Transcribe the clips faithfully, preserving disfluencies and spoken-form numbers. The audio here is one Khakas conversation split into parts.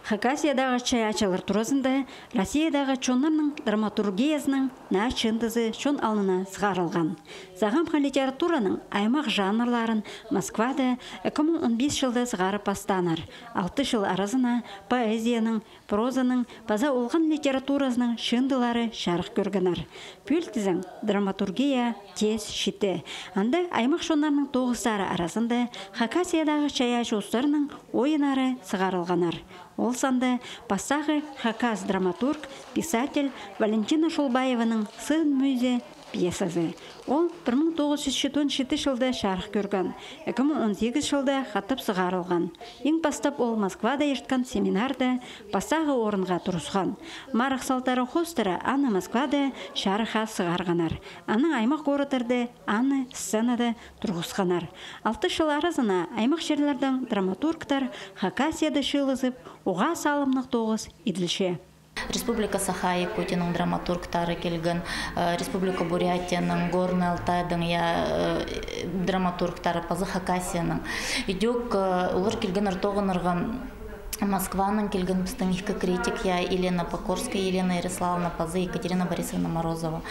Хакасиядағы чайаачылар туразында Россиядағы чоннарның драматургиязының наа чыындызы чон алнына сығарылған. Сағамғы литератураның аймах жанрларын Москвада ікі муң он пис чылда сығарып пастааннар. Алты чыл аразына поэзияның, прозаның паза олған литературазының чыындылары чарых кӧргеннер. Пӱӱл тізең, драматургия теес читі. Анда аймах чоннарның тоғыстары аразында Хакасиядағы чайаачы устарның ойыннары сығарылғаннар. Ол санда пастағы хакас драматург, писатель Валентина Шолбаеваның «Сыын мӱӱзі» пьесазы. Ол пір муң тоғыс чӱс читон читі чылда чарых кӧрген, ікі муң он сигіс чылда хатап сығарылған. Иң пастап ол Москвада ирткен семинарда пастағы орынға турысхан. Марығ салтары хоостыра аны Москвада чарыхха сығарғаннар. Анаң аймах городтарда аны сценада турғысханнар. Алты чыл аразына аймах чирлердең драматургтар Хакасияда чыылызып, уғаа салымнығ тоғыс иділче. Республика Саха-Якутияның драматургтары килген, э, Республика Бурятияның, Горный Алтайдың, я, э, драматургтары, паза Хакасияның. Идӧк, э, олар килгеннер тоғынарға Москваның килген пістің ікі критик, я, Елена Покорская, Елена Ярославовна, паза Екатерина Борисовна Морозова.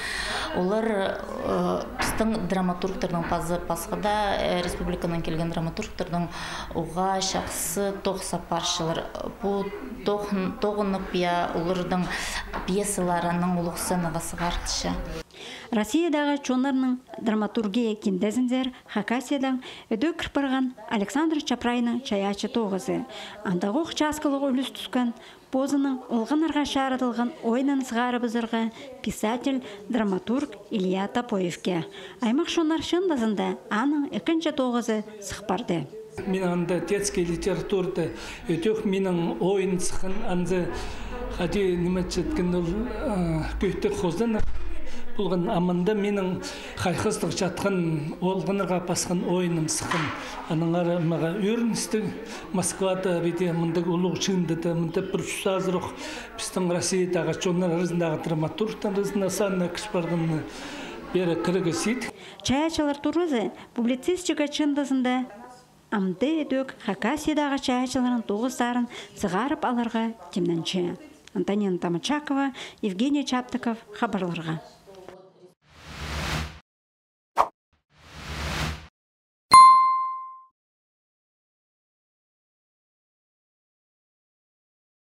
Олар, э, пістің драматургтарның паза пасха даа, э, республиканың килген драматургтарның уғаа чахсы тоғыс апарчалар. Пу тоғын-, тоғынып, я, олардың пьесаларының улуғ сценаға сығарылча. Россиядағы чоннарның драматургия киндезінзер Хакасиядаң ідӧк кір парған Александр Чапрайның «Чайаачы» тоғызы. Андағох часкалығ ӱлӱс тӱскен позының олғаннарға чарыдылған ойынын сығарыбызарға писатель, драматург Илья Топоевке. Аймах чоннар чыындызында аның ікінҷі тоғызы сых парды. Мин анда детский литературада ідӧк минің ойын сыххан, анзы хайди ниме читкен ол, а, кӧйті хозанах полған, а мында минің хайхастығ чатхан, олғаннарға пасхан ойыным сыххан. Аннаңар мағаа ӧріністіг Москвада, виде, мындағ улуғ чыындыда, мында пір чӱс азырох пістің Россиядағы чоннар аразындағы драматургтар аразына санына кір парғанына пеер кірігі сидік. Чайаачылар туразы публицистика чыындызында амды ідӧк Хакасиядағы чайаачыларның тоғыстарын сығарып аларға тимненче. Антонина Тамачакова, Евгений Чаптыков, хабарларға.